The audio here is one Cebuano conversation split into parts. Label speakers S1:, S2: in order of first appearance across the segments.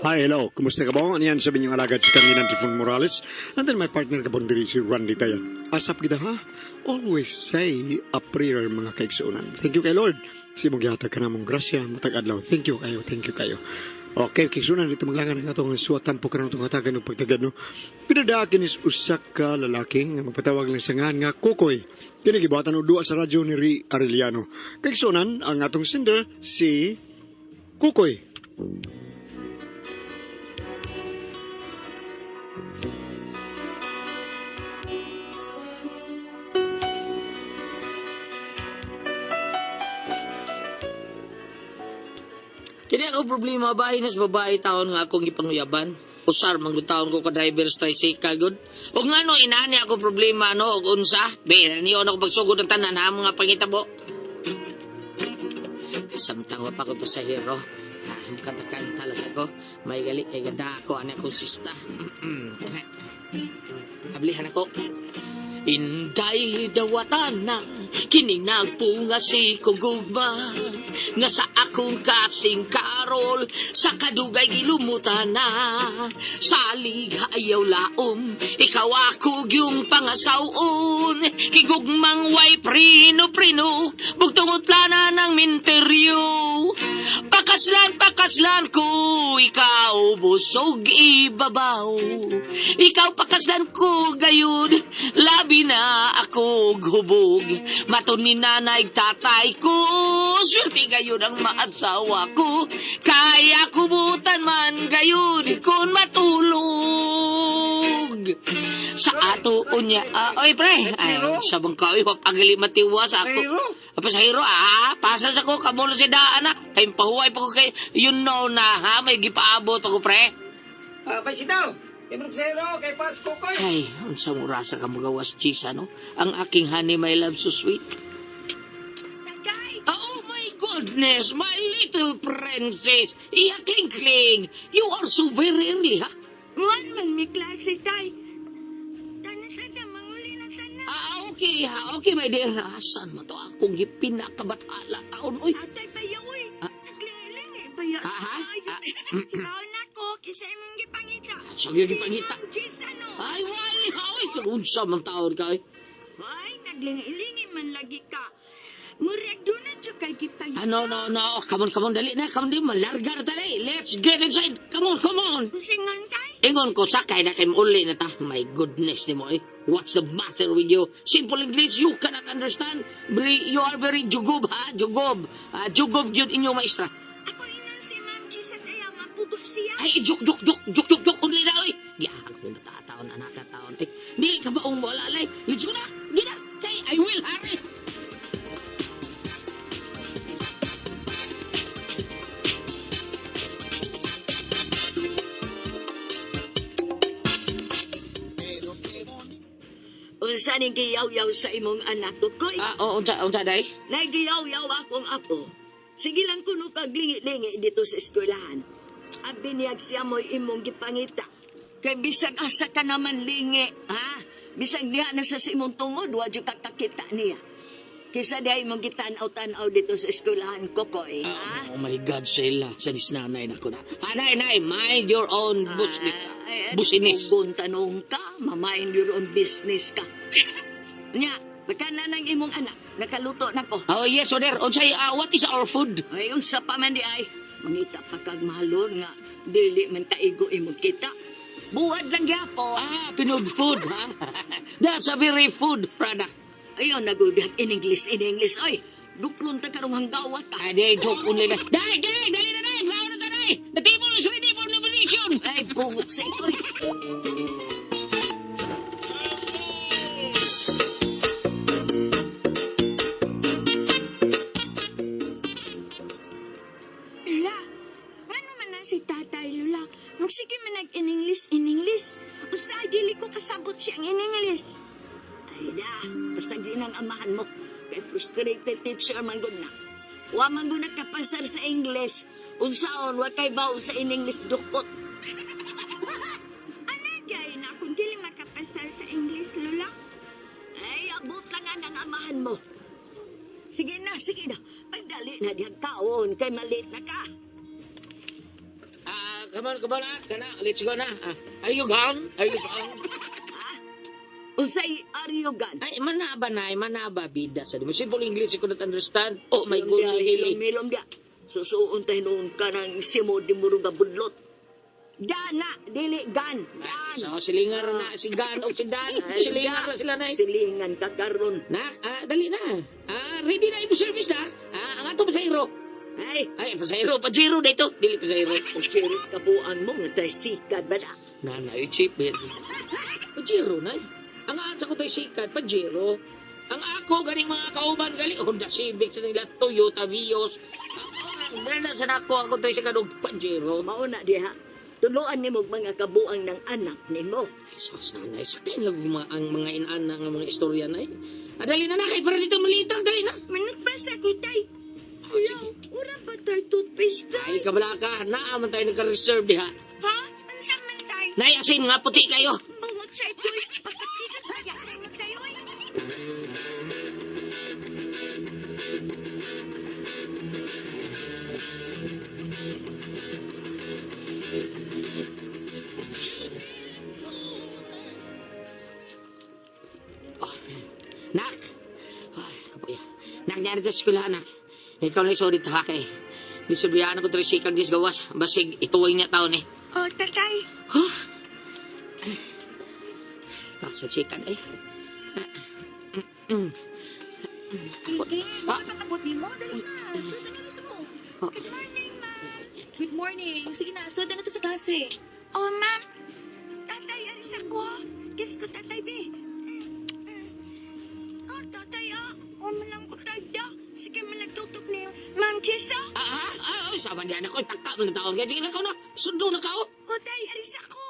S1: Hi, hello. Kumusta ka ba? Ano yan sabi niyong alagad si Carmina Tifon Morales? And then my partner ka diri si Randy Tayan. Asap kita ha? Always say a prayer mga kaigsuonan. Thank you kay Lord. Si mong gihatag ka namong grasya, matag adlaw. Thank you kayo, thank you kayo. Okay, kaigsuonan dito maglangan ang atong suwatan po karon itong hatagan ng pagtagad no. Pinadakin is usa ka lalaki nga magpatawag lang sa ngalan nga Kokoy. Kini gibuhatan og duwa sa radyo ni Ri Arellano. Kaigsuonan ang atong sender si Kokoy.
S2: Kini ako problema bahin sa babae taon nga akong gipanguyaban. Usar man gud taon ko ka driver sa tricycle gud. Ug ngano inaani ako problema no og unsa? Be, niyo ako pagsugod ang tanan ha mga pangitabo. Samtang wa pa ko pasahero. Kanta-kanta lang ako. May gali kay ganda ako ani akong sista. Ablihan ako. Inday dawatan na kining nagpunga si kugugma nga sa akong kasing karol sa kadugay gilumutan na salig ayaw laom ikaw ako yung pangasawon kigugmang way prino-prino bugtong utlana ng minteryo pakaslan pakaslan ko ikaw busog ibabaw ikaw pakaslan ko gayud labi na ako hubog maton ni nanay tatay ko swerte gayud ang maasawa ko kaya kubutan man gayud kung matulog sa ato unya oy pre ay sabang ka oy pagali matiwas ako pasahero pasa sa ko kabulo si daan na kay pahuway pa ko kay you know na ha may gipaabot ako pre.
S3: Pasitaw! Kay pasahero, kay Pasko ko.
S2: Ay, unsa mo rasa ka magawas chisa, no? Ang aking honey, my love, so sweet.
S4: Tagay!
S2: Oh my goodness, my little princess! Iya, kling kling! You are so very early, ha?
S4: Juan man mi klase tay. Tanan manguli na tanan.
S2: Okay, ha? Okay, my dear. Asan mo to akong ipinakabatala taon, oy?
S4: Atay pa oy. Naglingilingi pa ya.
S2: Ha?
S4: Ikaw na ko kisa imong gipangita.
S2: Sige, gipangita.
S4: Chisa no.
S2: Ay, why? Ay, unsa man taon ka, oy?
S4: Ay, naglingilingi man lagi ka. Murag doon na siya kay gipangita.
S2: No, no, no. Come on, come on, dali na. Come on, di. Malarga na dali. Let's get inside. Come on, come on.
S4: Kusingan kay?
S2: Ingon ko, sakay na kay uli na ta. My goodness ni mo eh. What's the matter with you? Simple English, you cannot understand. You are very jugob, ha? Jugob. Jugob yun inyong maestra.
S4: Ako inon si Ma'am Chisa kaya nga pugo siya.
S2: Ay, juk, juk, juk, juk, juk, juk, uli na, oy. Gihag mo natataon, anak na taon. Eh, di ka ba umualalay? Let's go na, gina, kay I will hurry.
S4: Unsa ning giyaw-yaw sa imong anak ko, koy?
S2: Unsa, day?
S4: Nagiyaw-yaw akong apo. Sige lang kuno kag lingi-lingi dito sa eskwelahan. Abi niyag siya mo'y imong gipangita. Kay bisag asa ka naman lingi, ha? Bisag diha na sa imong tungod, wa jud ka kakita niya. Kisa diha imong gitan-aw-tan-aw dito sa eskwelahan ko, koy, ha?
S2: Oh my God, Sheila. Sa disnanay na ko na. Anay, nay, mind your own business.
S4: Ay,
S2: Business.
S4: Kung tanong ka, mamind your own business ka. Nya, baka na ng imong anak, nakaluto na ko.
S2: Oh, yes, Oder. Unsay, what is our food?
S4: Ay, unsa pa man di ay. Mangita pa kag mahalon nga, dili man kaigo imong kita. Buwad lang gyapon.
S2: Pinog food, ha? That's a very food product.
S4: Ayun, nagudang in English, in English. Oy, duklon ta karong hanggawa ta.
S2: Ay, di, joke only na. Day, day, dali na, day. Lao na, day. The table is ready for nomination.
S4: Ay, bungot sa ikoy. Lula, ngano man na si Tatay, Lula? Magsige man nag-in-English, in-English. Usa, dili ko kasabot siyang in-English. Ay da, basta di nang amahan mo. Kay frustrated teacher man gud na. Wa man gud nakapasar sa English. Unsaon, wa kay baon sa in-English dukot. Ano gay na kung dili makapasar sa English, Lola? Ay, abot lang ang amahan mo. Sige na, sige na. Pagdali na diyang taon, kay malit na ka.
S2: Come on, come on, ah. Kana, let's go na. Ah, are you gone? Are you gone?
S4: Unsay aryogan?
S2: Ay, manaba na, ay, manaba, bida. Sa simple English, you could not understand. Oh, my goodness.
S4: Hilom, hilom dia. Susuon tayo noon ka ng simo di mo nga budlot. Dana, dili gan. Dan.
S2: So, silingar na, si Gan o si Dan. Silingar na sila na.
S4: Silingan ka karon.
S2: Nak, dali na. Ready na yung service na. Ang ato pasahero.
S4: Ay,
S2: Ay, pasahero, pajero dito. Dili pasahero.
S4: o ka buang mo nga tricycle ba na?
S2: Nanay, chip eh. Pajero na. Ang asa ko tayo sikat, pajero. Ang ako, ganing mga kauban, gali, Honda Civic sa nila, Toyota Vios. Ang sa nako, ako tayo sikat og pajero.
S4: Mauna diha. Tuluan nimo og mga kabuang ng anak nimo.
S2: Ay, sos, nanay, sakit lang mga, ang mga inana nga mga istorya na eh. Dali na na, kay para dito malitang, dali na.
S4: Minut pa sa kutay.
S2: Oh, sige.
S4: Ura pa tayo toothpaste
S2: Ay, kabala ka, naaman tayo nagka-reserve diha.
S4: Ha? Unsa man tay?
S2: Nay, asin nga, puti kayo.
S4: Bungod sa ito'y pagkatikat kaya tayo ay.
S2: Oh, nak! Ay, kapuya. Nak, niyari ka sa eskwela, anak. Ikaw na sorry ta kay. Di sabihan ako tricycle dis gawas. Basig, ituwing niya taon eh.
S4: Oh, tatay.
S2: Huh? Taksaksikan eh.
S5: Kiki, makakabot ni mo. Dali na. Sundan na mismo.
S4: Good morning, ma'am.
S5: Good morning. Sige na, sundan na to sa klase.
S4: Oh, ma'am. Tatay, alis ako. ah. Kiss ko, tatay, be. Oh, tatay, ah. Oh, malang ko tayo da. Sige, malagtutok niyo. Ma'am Jessa.
S2: Oh, sama niya ako. Taka mo na taon. Kaya sige na ka na. Sundo na ka oh.
S4: Oh, tay, alis ako.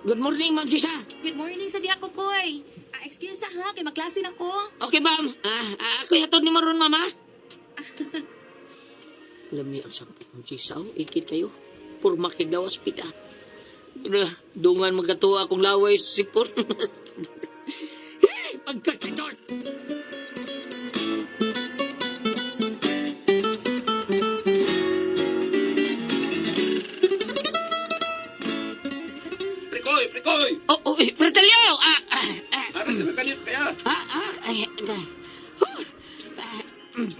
S2: Good morning, Ma'am Sisa.
S5: Good morning sa diha ko, Koy. Excuse sa ha, kay maklase na ko.
S2: Okay, ma'am. Ako hatod ni Maron, mama. Lami ang sampo, Ma'am Sisa. Oh, ikit kayo. Purma kay gawas pita. Dungan magkatuwa akong laway sa sipon. Hey, pagkakadot!
S3: Prikoy, prikoy!
S2: Oh, eh, Pretalyo!
S3: Ano sa kanit kaya?
S2: Ay, ah, huh, ah, mm.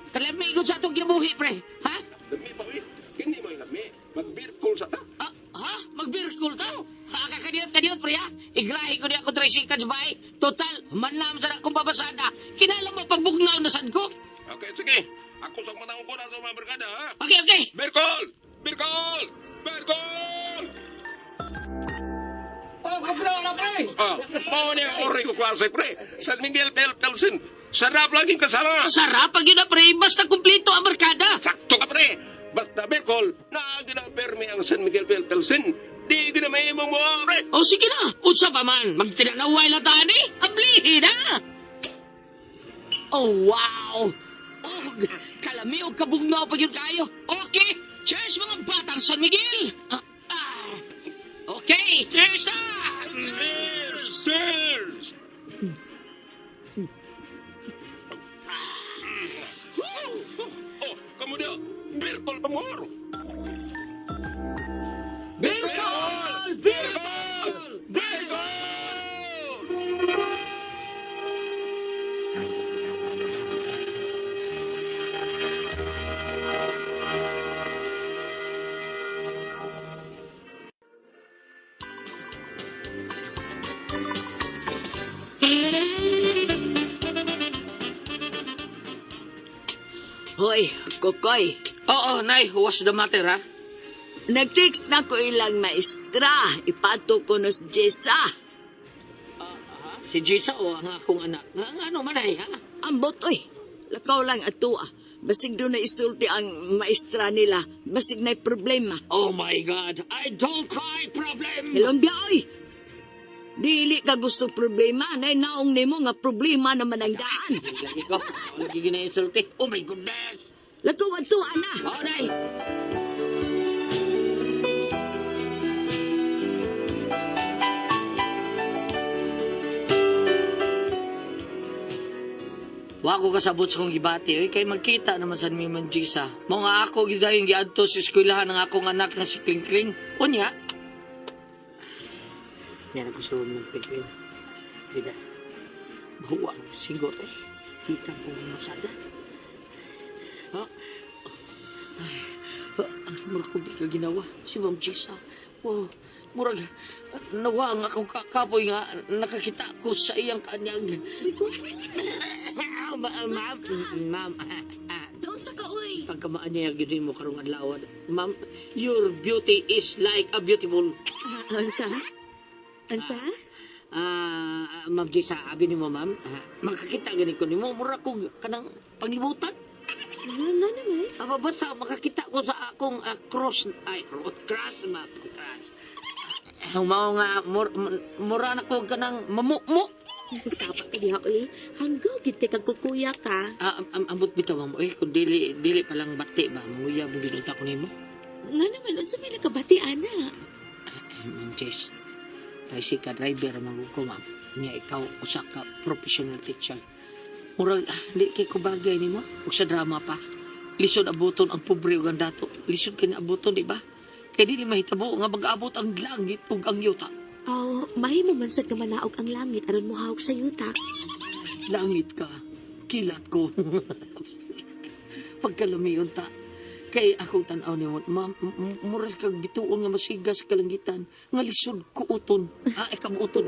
S2: Kalami ko sa atong kinabuhi, pre. Ha?
S3: Lami pa uy. Hindi mo lami. Mag-beer call sa ta.
S2: Ha? Mag-beer call ta? Ha, kakadiyot, kadiyot, pre, ha? Iglahi ko niya ako tricycle sa bahay. Total, manam sa akong babasada. Kinala mo pagbugnaw na sad ko.
S3: Okay, sige. Ako sa matang ko na sa mga barkada, ha?
S2: Okay, okay.
S3: Beer call! Beer call! Beer call!
S2: Oh, kubro na, pre.
S3: Mao ni ang ori ko klase, pre. San Miguel Bel Pelsin. Sarap laging kasama.
S2: Sarap pag yun na, pre. Basta kumplito ang barkada.
S3: Sakto ka, pre. Basta beer call, naagi na permi ang San Miguel Bel Pelsin. Di ginamay mo mo, pre.
S2: O sige na, unsa pa man, magtinanaway na tani, ablihin na! Oh, wow! Oh, kalami o kabugnaw pag yun kayo. Okay, cheers mga batang San Miguel! Okay, cheers na!
S3: Cheers! Cheers! Oh, kamu dia, beer call pa more.
S2: Beer call! Beer call!
S3: Beer call!
S4: Hoy, Kokoy.
S2: Oo, Nay, what's the matter, ha?
S4: Nag-text na ko ilang maestra. Ipato ko no si Jessa.
S2: Si Jisa o ang akong anak? Ang ano man ay, ha?
S4: Ambot, oy. Lakaw lang ato, ah. Basig doon na isulti ang maestra nila. Basig na'y problema.
S2: Oh my God, I don't like problem!
S4: Hilom biya, oy. Dili ka gusto problema. Nay naong nimo nga problema naman ang daan.
S2: Lagi ko, lagi gina-insulti. Oh my goodness!
S4: Lakaw ato, ana.
S2: Oh, Nay! Wa ko kasabot sa kong gibati, oy, kay magkita naman sa mi Ma'am Jisa. Mao nga ako gyud dayon giadto sa eskwelahan ng akong anak nga si Klingkling. Unya. Yan ako sa ng Klingkling. Bida. Bawa ang singgot eh. Kita ko masada. Ha? Ay, murag ko di ka ginawa. Si Ma'am Jisa. Wow. Murag, nawa ang akong kakapoy nga nakakita ko sa iyang kanyang. Ma'am, ma'am, ma'am,
S4: Doon sa ka, oy.
S2: pagkamaan niya gyud mo karong adlaw. Ma'am, your beauty is like a beautiful.
S4: Unsa? Unsa?
S2: Ma'am Jisa, abi nimo ma'am, makakita gani ko nimo mura ko kanang panglibutan.
S4: Nga naman.
S2: Aba basta makakita ko sa akong cross ay cross ma'am, cross. Mao nga mura na ko kanang mamukmo.
S4: Saba ka diha, oy. Hanggaw, gid kay kagkukuya ka.
S2: Ambot bitaw ma'am, oy kung dili dili pa lang bati ba, manguya mo ginunta ko nimo.
S4: Nga naman, unsa may nakabati, ana?
S2: Ma'am Jess, tricycle driver man ko ma'am. Niya ikaw usa ka professional teacher. Murag di kay ko bagay nimo ug sa drama pa. Lisod abuton ang pobre ug ang dato. Lisod kay abuton di ba? Kay dili mahitabo nga mag-abot ang langit ug ang yuta.
S4: Aw, mahimo man sad ka manaog ang langit aron mohawak sa yuta.
S2: Langit ka, kilat ko. Pagkalamiyon ta. Kay akong tan-aw nimo, ma'am, murag kag bituon nga masigas kalangitan, nga lisod kuuton. Ikabuoton.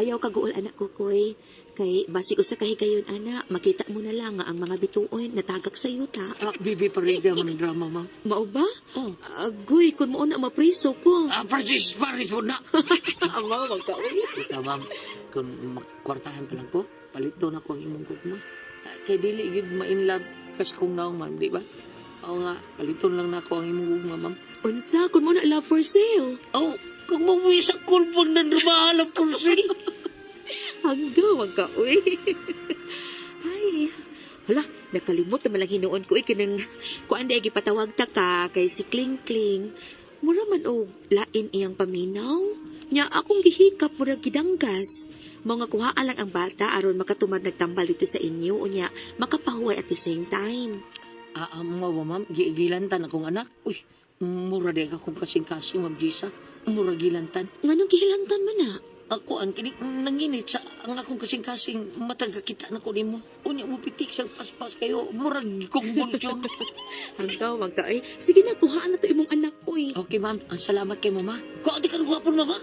S4: Ayaw ka guol anak ko, koy. Kay basig usa ka higayon ana, makita mo na lang nga ang mga bituon natagak sa yuta.
S2: Bibi parida man ang drama, ma'am.
S4: Mao ba?
S2: Oh.
S4: Agoy, kun mo na mapriso ko.
S2: Francis Paris po na.
S4: Amaw, magkaoy.
S2: Ikaw, ma'am, kung makwartahan pa lang ko, palito na ko ang imong gugma. Kay dili gyud ma-inlove kas kong naong, ma'am, di ba? Oo nga, paliton lang na ako ang imong gugma, ma'am.
S4: Unsa, kun mo na love for sale.
S2: Oh, kung mabuhi sa kulbon ng rumahal ang kursil.
S4: Hanggaw, magkaoy. Ay, hala, nakalimot naman lang hinuon ko. Kanang, kuan di ay gipatawag ta ka kay si Kling Kling. Mura man og lain iyang paminaw. Nya akong gihikap murag gidanggas. Mao nga kuhaan lang ang bata aron makatumad nagtambal dito sa inyo unya makapahuway at the same time.
S2: Mo ba, ma'am? Gilantan akong anak. Uy, mura di akong kasing-kasing, ma'am Gisa. Mura gilantan.
S4: Nganong gihilantan man na?
S2: Ako ang kini nanginit sa ang akong kasing-kasing matag kita na ko nimo. Unya mo pitik sa paspas kayo, murag kong bulsyon.
S4: Hanggaw magkaoy. Sige na kuhaan na to imong anak oy.
S2: Okay, ma'am. Ang salamat kay mama. Kuha di ka gwapon, mama.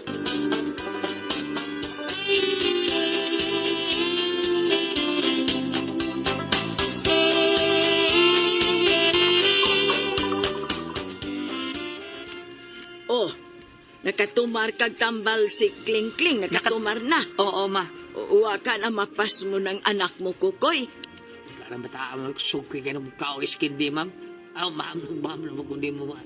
S6: Oh, nakatumar kag tambal si Kling Kling, nakatumar na.
S2: Oo, ma.
S6: Uwa ka na mapas mo ng anak mo, Kukoy.
S2: Parang bata mo, sukwi kayo ng kao skin di, ma'am. Aw, ma'am, ma'am, ma'am, kung di mo, ma.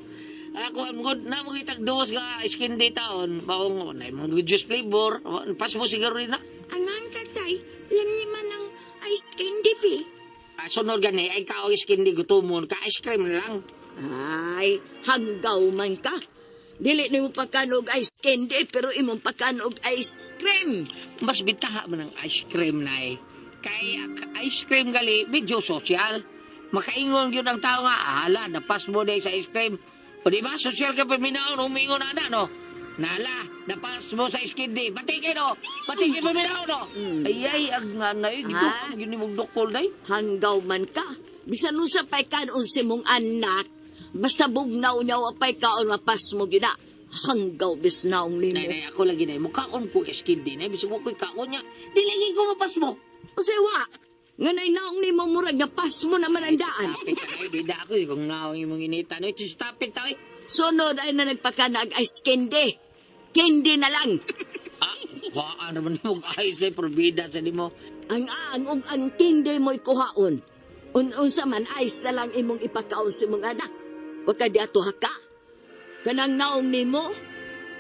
S2: Ako, ang good na, magitag duwas ka skin di taon. Maong, na mga juice flavor. Pas mo siguro rin na.
S4: Angan tatay, lamni man ang ice candy bi.
S2: Sunod gani, ay kao skin di gutumon, ka ice cream na lang.
S6: Ay, hanggaw man ka. Dili nimo pagkanog ice candy, pero imong pagkanog ice cream.
S2: Mas bitaha man ang ice cream na eh. Kay ice cream gali, medyo social. Makaingon yun ang tao nga, hala, napas mo na sa ice cream. O di ba, social ka paminaon, umingon na na, no? Nala, napas mo sa ice cream di. Batike, no? Batike paminaon, no? Ay, ay, ag nga na eh. Gito,
S6: Ah?
S2: yun yung dukol na eh.
S6: Hanggaw man ka. Bisan unsa pa'y kanon si mong anak, basta bugnaw niya wa pa'y kaon mapas mo gina. Hanggaw bisnaong
S2: Nay,
S6: nimo.
S2: nay, ako lagi na. Mukhaon ko ice cream di. Nay, bisag ko kaon niya. Di lagi ko mapas mo.
S6: O wa, nga nay naong nimo murag napas mo naman ang daan.
S2: Stop it, ay, bida ako eh. Kung naong imong inita, no? Stop it, ay.
S6: Sunod ay na nagpakanag ice candy. Candy na lang.
S2: Waan naman mo ayos na probida sa nimo.
S6: Ang ang ug ang candy mo'y kuhaon. Unsa man ice na lang imong ipakaon sa imong anak. Wa ka di ato haka. Kanang naong nimo,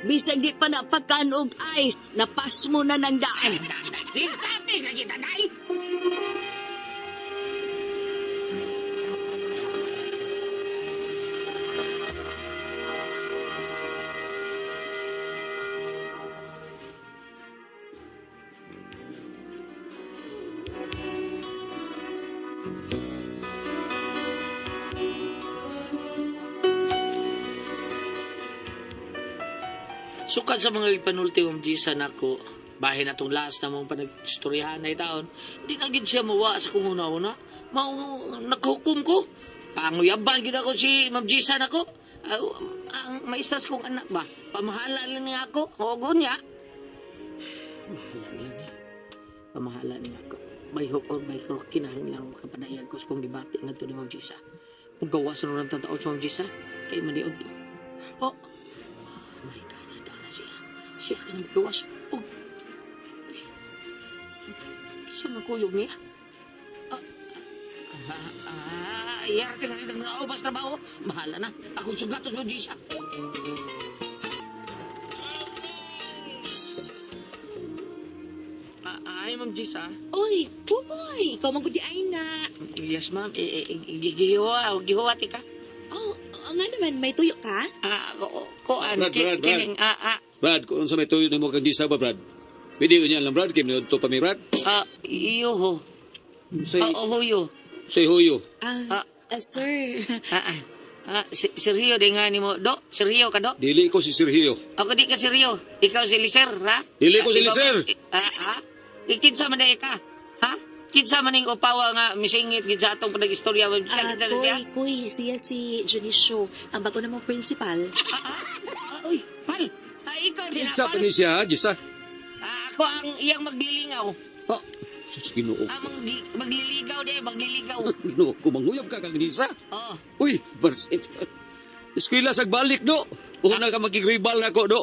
S6: bisag di pa napakan og ice, napas mo na ng daan.
S2: Stop it, kita day. Sukad sa mga ipanulti mong Gisa nako, bahin na tong last na mong panagstoryahan na itaon, di na gid siya mawa sa kung una-una. Mao nakahukom ko. Panguyaban gid ako si Ma'am Gisa nako. Ang maestras kong anak ba, pamahala lang niya ako. O niya. Mahala niya ni. Pamahala niya ako. By hook or by crook, kinahanglan ko kapadayag ko sa kong gibati nga to ni Ma'am Gisa. Kung gawa sa nurang tataon sa Ma'am Gisa, kay maniod to. Oh, my God, handa na siya. Siya ka na magawas. Oh. Ay, siya magkuyog niya. Yar ka na rin ng ubas trabaho. Bahala na. Akong sugatos mo, Gisa. Ay, Ma'am Gisa.
S5: Oy, Pupoy, ikaw man gud di ay na.
S2: Yes, ma'am. Gihuwa, gihuwa ka.
S5: Oh, oo nga naman, may tuyo ka?
S2: Kuan,
S7: Brad, Brad, Brad.
S2: kining,
S7: Brad, kung sa may tuyo nimo kang gisa ba, Brad? Pwede yun yan lang, Brad. Kaya to pa mi, Brad.
S2: Iyo ho.
S7: Say,
S2: Huyo.
S7: say huyo.
S5: Sir.
S2: Sergio, di nga ni mo. Do, Sergio ka, do?
S7: Dili ko si Sergio.
S2: Ako di ka Sergio. Ikaw si Liser, ha?
S7: Dili ko si
S2: Ikaw-
S7: Liser.
S2: Ha? Ikinsa man day ka? Ha? Kinsa man ning upawa nga misingit gid sa atong panag-istorya?
S5: Kuy, kuy, siya si Junicio, ang bago namong principal.
S2: Uy, pal. Ikaw din,
S7: Kinsa
S2: pal.
S7: pa ni siya, ha, Gisa?
S2: Ako ang iyang maglilingaw.
S7: Oh, sus, Ginoo.
S2: Magliligaw di, magliligaw.
S7: Ginoo, kumanguyab ka kang gisa.
S2: Oh.
S7: Uy, Barsif. Eskwela sa balik, do. Una ka makigribal na ko, do.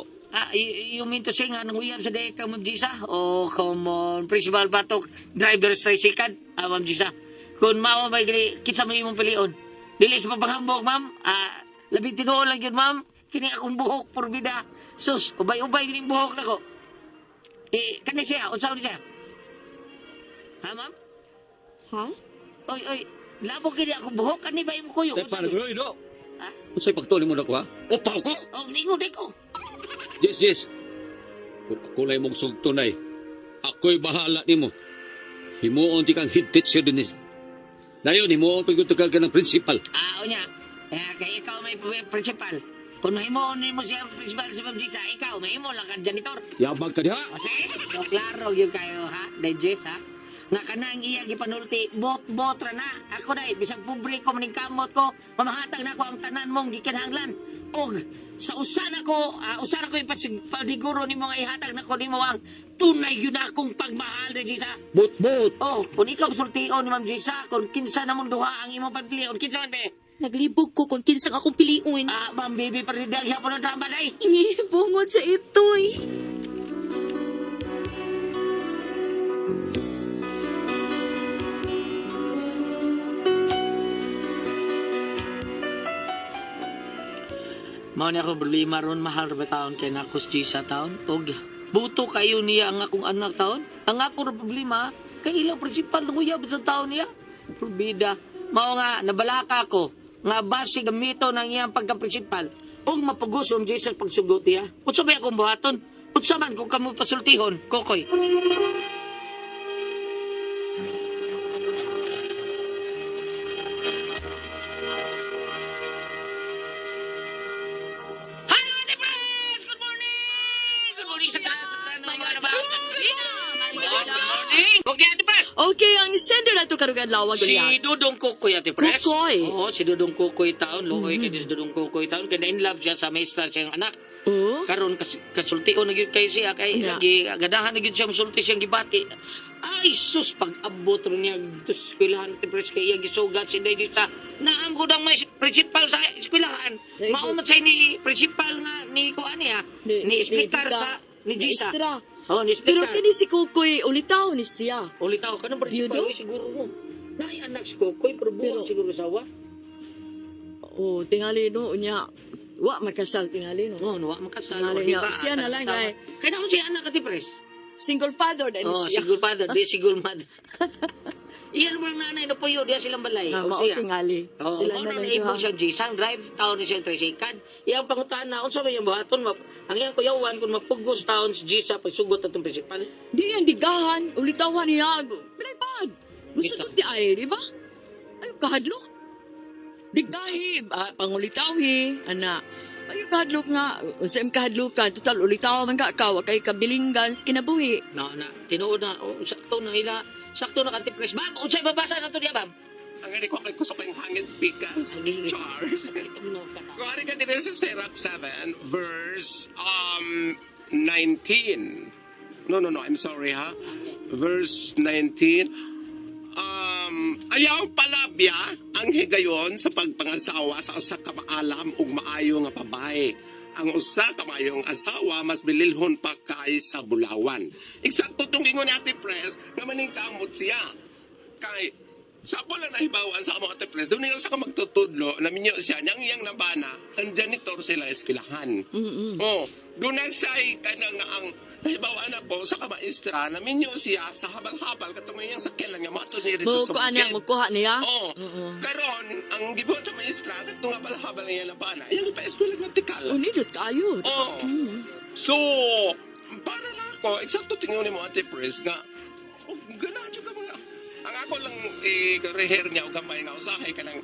S2: You mean to say nga nang uyab sa deka, Ma'am Gisa? Oh, come on. Principal Batok, driver's tricycle. Ma'am Gisa. Kung mao may gali, kinsa may imong pilion. Dili sa papanghambog, ma'am. Labing tinuod lang yun, ma'am. Kini akong buhok, porbida. Sus, ubay-ubay gining buhok nako. Eh, kani siya, unsa ni siya? Ha, ma'am?
S5: Ha?
S2: Oy, oy, labo kini akong buhok, kani ba imong kuyo?
S7: Tay,
S2: Unsa
S7: paano
S2: ni?
S7: ko, do?
S2: Ha?
S7: Unsay pagtuloy mo na ko, ha? Upaw ko?
S2: Oh, ningon di ko.
S7: Yes, yes. Kung ako lang mong sugtunay, ako'y bahala nimo. Himuon ti kang head teacher din. Dayon, himuon pa ka ka ng principal.
S2: Unya. Kay ikaw may principal. Kung mahimuon nimo siya ang principal si Ma'am Gisa, ikaw mahimo lang kang janitor.
S7: Yabag ka diha.
S2: O sige, so klaro yun kayo ha, digest ha. Nga kanang iya gipanulti, bot-bot ra na. Ako dai, bisag publiko maning kamot ko, mamahatag na ko ang tanan mong gikinahanglan. Og sa usa na ko, usa na ko ipasiguro nimo nga ihatag nako nimo ang tunay yun akong pagmahal ni Gisa.
S7: Bot-bot.
S2: Oh, kung ikaw sultion ni Ma'am Gisa, kung kinsa namong duha ang imong pagpilion, kinsa man be?
S5: Naglibog ko kung kinsang akong piliun.
S2: Ma'am baby, perdida gyapon ang drama day.
S5: Bungod sa itoy.
S2: Mao ni ako problema ron mahal ra ba taon kay nakos Gisa taon og buto kayo niya ang akong anak taon. Ang ako ra problema kay ilang principal nguyab sa taon niya. Probida. Mao nga nabalaka ko nga base gamito ng iyang pagka-principal ug mapugusom Gisa pagsugot niya. Unsa ba akong buhaton? Unsa man kung kamo pasultihon, Kokoy? Hello, friends! Good morning! Good morning sa tanan sa tanan mga ano ba? Good morning! Okay, Ate Pres!
S6: Okay, ang sender na ito karong adlaw
S2: Si Dudong Kukoy, Ate Pres.
S6: Kukoy.
S2: Oo, si Dudong Kukoy taon. Luoy kay si Dudong Kukoy taon. Kaya in love siya sa maestra siyang anak.
S6: Oh?
S2: Karon kasultion na gyud kay siya kay
S6: Yeah.
S2: lagi ganahan na gyud siya musulti siyang gibati. Ay sus pag-abot ron niya sa eskwelahan Ate Pres kay iya gisugat si Day sa naam ko ang may principal sa eskwelahan. Mao man say ni principal nga ni kuan niya ni speaker sa ni Gisa.
S6: Maestra.
S2: Oh, ni
S6: Pero
S2: speaker.
S6: kini si Kukoy ulitaw ni siya.
S2: Ulitaw ka ng principal,
S6: Yudo?
S2: uy, siguro mo. Naay anak si Kokoy, pero buwan
S6: Pero-
S2: siguro sawa.
S6: Oh, tingali no unya. Wa makasal tingali no.
S2: Oo, nawa makasal.
S6: Tingali
S2: O, di
S6: niya.
S2: ba,
S6: Siya na lang,
S2: asawa.
S6: ay.
S2: Kaya naman siya anak, Ate Pres.
S6: Single father na ni
S2: Oh,
S6: siya.
S2: single father, di single mother. Iyan mo ang nanay na puyo, diya silang balay.
S6: Ah,
S2: O
S6: mao
S2: siya.
S6: tingali.
S2: Oo,
S6: Sila
S2: mao
S6: na
S2: na
S6: lang
S2: naibog
S6: duha.
S2: siya, Gisang drive, taon ni siya tricycle. Iyang pangutan na, unsa may iyang buhaton, ang iyang kuyawan, kung mapugos taon si Gisa, pagsugot atong principal.
S6: Di yan digahan, ulitawan niya. Pinaypad. Masagot di ay, di ba? Ay, kahadlok. Digahi, pangulitawi, ana.
S4: Ay, kahadlok nga. Sa imong kahadlokan, total, ulitaw man ka ka, wa kay kabilinggan sa kinabuhi.
S2: Na, na, tinuod na, oh, sakto na ila, sakto na kanti press. Ma'am, unsay babasa na to diya, ma'am?
S3: Ang gani ko kay kusok yung hangin speakers.
S2: Sige.
S3: Charles. Kuwari ka din sa Sirach 7, verse 19. No, no, no. I'm sorry, ha? Verse 19. Ayaw palabya ang higayon sa pagpangasawa sa usa ka maalam ug maayo nga babae. Ang usa ka maayong asawa mas bililhon pa kay sa bulawan. Eksakto tong ingon ni Ate Pres nga maningkamot siya. Kay sa ako lang nahibawan sa among Ate Pres, doon niya sa ka magtutudlo, naminyo siya, niyang iyang nabana, ang janitor sila eskwelahan.
S4: Mm-mm.
S3: Oh, doon na siya ay kanang ang nahibawaan ako sa kamaestra, naminyo siya sa habal-habal katong iyang sakyan lang niya matod niya dito sa
S4: Mukuha niya,
S3: bukid.
S4: mukuha niya.
S3: Oo.
S4: Oo.
S3: Karon, ang gibuhat sa maestra, katong habal-habal niya nabana, iyang ipa-eskwela ng tikal.
S4: Unidot kayo.
S3: Oo.
S4: Mm.
S3: So, para na ako, eksakto tingnan mo Ate Pres nga, oh, ganahan ka mga, ang ako lang i-reher niya o gamay nga usahay ka ng,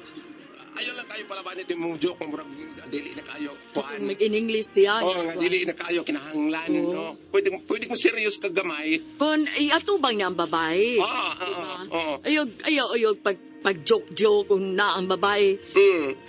S3: ayaw lang kayo palaban ito yung joke, kung murag dili na kayo, kuan.
S4: Mag-in-English siya.
S3: Oo, nga dili na kayo kinahanglan,
S4: Oo.
S3: no? Pwede, pwede mo serious ka gamay.
S4: Kung iatubang niya ang babae.
S3: Ah, ah,
S4: Diba?
S3: ah, oo.
S4: Ayog, ayaw, ayog, pag, pag joke-joke kung na ang babae.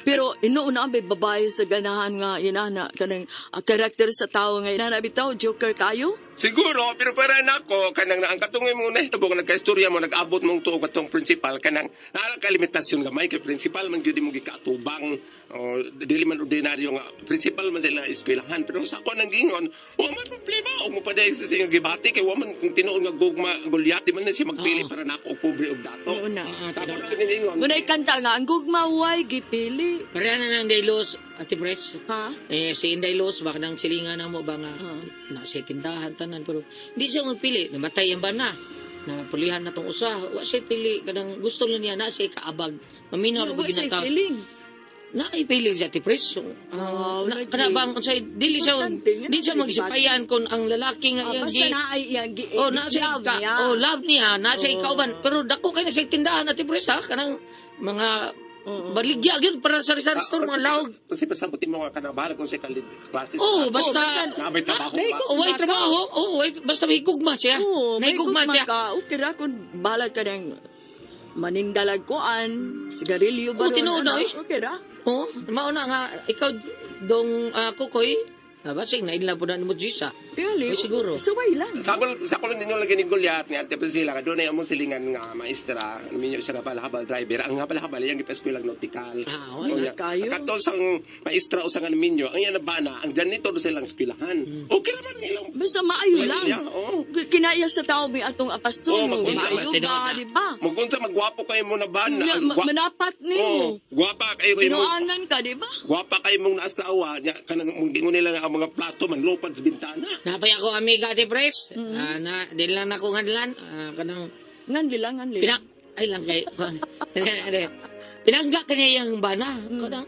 S4: Pero inuuna ang may babae sa ganahan nga inana kanang karakter sa tao nga inana bitaw joker kayo.
S3: Siguro, pero para nako kanang ang katungay mo na hitabo nga nagkaistorya mo nag-abot mong tuog atong principal kanang naa ka limitasyon gamay kay principal man gyud mo gikaatubang o dili man ordinaryo nga principal man sila eskwelahan pero sa ako nang gingon wa man problema og mopaday sa siyang gibati kay wa man kung tinuod nga gugma Goliath di man na siya magpili
S2: Oo.
S3: para nako og pobre og dato.
S4: Oo na.
S2: Ah,
S3: Sa ako
S2: tinuod.
S3: lang gingon.
S4: Muna ikanta nga ang gugma way gipili.
S2: Pareha na ng Dailos, Ate Pres.
S4: Ha?
S2: Eh, si Inday Luz, baka nang silingan na mo ba nga,
S4: Oo.
S2: nasa tindahan, tanan, pero hindi siya magpili. Namatay ang bana. Napulihan na tong usa. Wa siya pili. Kanang gusto lang niya, na siya kaabag. Maminaw
S4: Wa
S2: ra ba
S4: siya
S2: ginata.
S4: feeling.
S2: Na ipili siya, Ate Pres.
S4: Oh,
S2: Na,
S4: lagi.
S2: kana bang, unsay, dili siya,
S4: Importante nga,
S2: di siya magsipayan kung ang lalaki nga
S4: Ah,
S2: iyang
S4: basta
S2: gi-
S4: na ay iyang gi
S2: Oh, na siya
S4: love
S2: ka,
S4: niya.
S2: oh, love niya, na siya
S4: Oo.
S2: ikauban. Pero dako kay na siya tindahan, Ate Pres, ha? Kanang mga
S4: Oo.
S2: baligya gyud para sa sari store, mga lahog.
S3: Kasi pasabutin mo nga kanang bahala kung sa kalid klase.
S2: Oh, basta
S3: Na may trabaho ba?
S2: Oh, way trabaho. Oh, way, basta may gugma siya.
S4: Oo, may
S2: May gugma
S4: gugma
S2: siya.
S4: ka. Okay ra kung balag ka ng manindalag kuan, sigarilyo ba
S2: Oo,
S4: ron,
S2: tinuod na,
S4: ano,
S2: eh.
S4: Okay ra.
S2: Oh, mauna nga ikaw dong kukoy. Basig na inla po na mo Gisa.
S4: Tingali.
S2: Ay, siguro.
S4: Suway lang.
S3: Sa ko lang ninyo lagi ni Goliath ni Ate Priscilla kadto na among silingan nga maestra minyo siya nga habal driver ang habal-habal yang gipeskwela nautical.
S2: Ah, wala
S3: Unya,
S4: kayo.
S3: Katol sang maestra o sang minyo ang iya nabana ang janitor silang eskwelahan. Okay raman nga ilang
S4: Basta maayo lang.
S3: Siya, oo.
S4: Kinaya sa tao may atong apason.
S3: Oo, magunta.
S4: maayo
S2: Tinuod
S4: ba,
S2: na.
S4: di ba?
S3: Magunsa magwapo kayo mo na bana.
S4: Nga,
S3: Ang
S4: manapat
S3: Oo,
S4: nimo.
S3: gwapa kayo kayo mo.
S4: Pinuangan ka, di ba?
S3: Gwapa kayo mong naasawa nya kanang mong gingon nila nga ang mga plato manlupad sa bintana.
S2: Napay ako amiga Ate Pres. Ah, na dili lang nako ngadlan. Ah, kanang
S4: Nganli lang, nganli.
S2: pinak ay lang kay pinangga kaniya yang bana. Kanang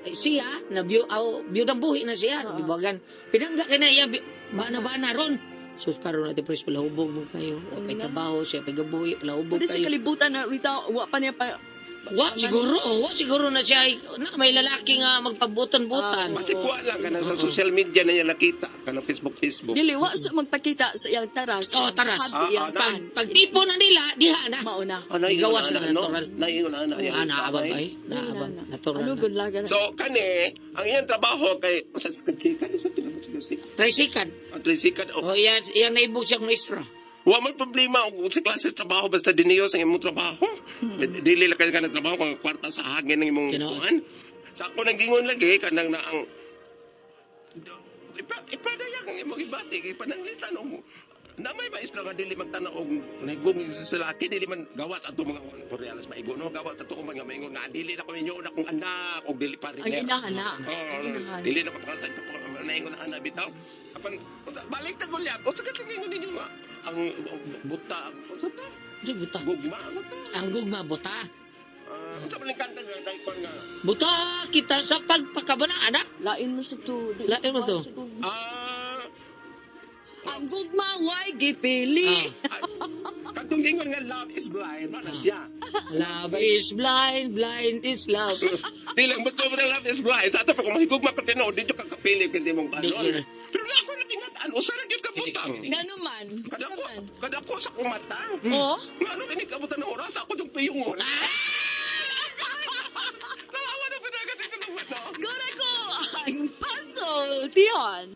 S2: ay, siya na view aw view ng buhi na siya, gibuhagan. Pinangga kaniya iya bana-bana ron. Sus karon Ate Pres palahubog mo kayo. Wa pay trabaho siya pay gabuhi palahubog
S4: Pwede sa
S2: kayo.
S4: kalibutan na rita, wa pa niya pa.
S2: Wa siguro, wa siguro na siya ay- na may lalaki nga magpabutan-butan.
S3: Basta kuha lang kanang sa social media na niya nakita kanang Facebook Facebook.
S4: Dili, wa sa magpakita sa iyang taras.
S2: Oh, taras.
S4: Happy iyang
S3: Ah, ah,
S4: pan.
S2: Pag tipo na nila, diha na.
S4: Mauna.
S3: Oh, naiingon
S2: Gawas
S3: na,
S2: na
S3: no?
S2: natural.
S3: Naiingon na na.
S2: Ah, naabang ay, naabang natural.
S4: Ano
S2: na.
S4: gunlaga na.
S3: So kani ang iyang trabaho kay sa sikat sa tinawag sa
S2: Tricycle.
S3: ang tricycle oh,
S2: Oh, yan, yan naibog siyang maestro.
S3: wa man problema og sa klase sa trabaho basta diniyo sa imong trabaho. Dili lang kay ka nagtrabaho kung kwarta sa hangin ng imong
S2: Tinuod.
S3: kuan. Sa ako nang gingon lagi kanang na ang ipadaya kang imong ibati kay pananglitan og na may maestra nga dili magtanaw og nahigong sa lalaki dili man gawat ato mga borealis maigo no gawat ato mga maingon nga dili na ko inyo na akong anak og dili pa rin
S4: Ang inahan na.
S3: Oo,
S4: Ang inahan.
S3: dili na ko pangasay pa naingon na anak bitaw. Apan unsa balik ta Goliath. Unsa ka tingingon ninyo nga ang buta unsa to?
S2: Di buta.
S3: Gugma unsa to?
S2: Ang gugma buta.
S3: Ah, unsa man ning kanta nga dai kon nga?
S2: Buta kita sa pagpakabana, anak.
S4: Lain mo sa to.
S2: Lain mo to.
S4: Sa gugma.
S3: Ah,
S4: Ang gugma way gipili.
S2: Ah.
S3: katong gingon nga love is blind, mana siya.
S2: Love is blind, blind is love.
S3: Dili mo to love is blind. Sa ato pa kung mahigugma ka tinuod, di jud ka kapili kay di mong
S2: Di
S3: balon.
S2: jud.
S3: Pero na ako natingatan, usa ra gyud ka butang.
S4: Ngano man?
S3: Kada
S4: Unsa
S3: ko,
S4: man?
S3: kada ko sa akong mata.
S4: Oh?
S3: Nga ano kinikabutan ng oras, ako yung piyungon. Nalawa na ba na kasi ito ng mata?
S4: Gura ko ang puzzle, Dion.